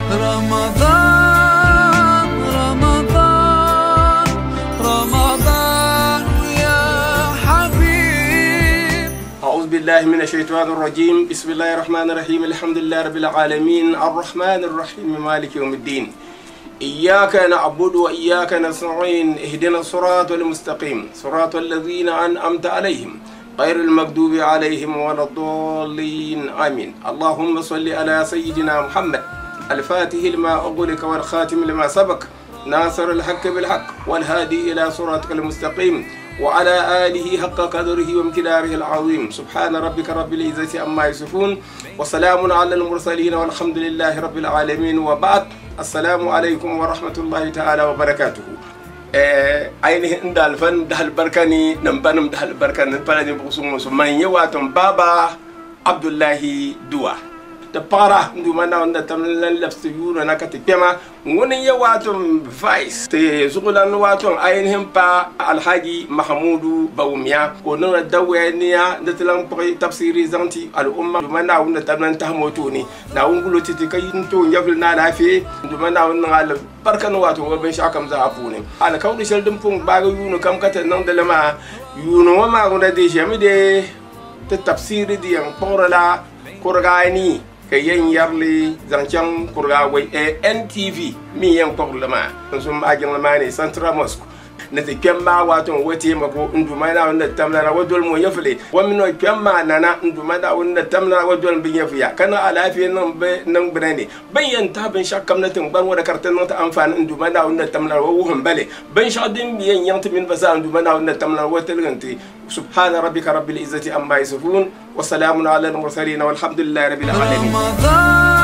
رمضان رمضان رمضان يا حبيب. أعوذ بالله من الشيطان الرجيم. بسم الله الرحمن الرحيم. الحمد لله رب العالمين الرحمن الرحيم مالك يوم الدين. إياك نعبد وإياك نستعين اهدنا الصراط المستقيم صراط الذين أنعمت عليهم غير المغضوب عليهم ولا الضالين آمين. اللهم صل على سيدنا محمد الفاتح لما أغلق والخاتم لما سبق ناصر الحق بالحق والهادي إلى صراطك المستقيم وعلى آله حق قدره وامتداره العظيم. سبحان ربك رب العزة عما يصفون وسلام على المرسلين والحمد لله رب العالمين. وبعد، السلام عليكم ورحمة الله تعالى وبركاته. ainihin dalfan dahal barkani nan banam dahal barkani palani bukusum man yawaton baba Abdullahi Duwa da para nduma na wanda tamlan lafsu yuro na kati kema ngoni yawaton vice te zugulan waton ainihin pa Alhaji Mahmudu Bawumia ko nuna daweniya da tilan poi tafsiri zanti al'umma nduma na wanda tamlan tahmoto ne na wungulo titi kai to yafil na lafi nduma na wannan al barkan wato wabin shakam za afu ne alkawri sheldin pun baga yuno kam kata nan da lama yuno ma gunda de shemi de ta tafsiri diyan porala kurgani ka yen yarli zancen kurgawai NTV mi yan porlama sun magin lamani Central Mosque na te kemma wato wote mako nduma na wanda tamla na wadol mo yafle wa min no kemma nana nduma na wanda tamla na wadol bin yafiya kana alafi nan be nan brene bayan ta bin shakkam na tin ban wada kartan nan ta amfani nduma na wanda tamla wa wuhun bale ban shadin biyan yanti min basa nduma na wanda tamla wa tilganti. Subhana rabbika rabbil izzati amma yasifun wa salamun ala al mursalin walhamdulillahi rabbil alamin. رمضان.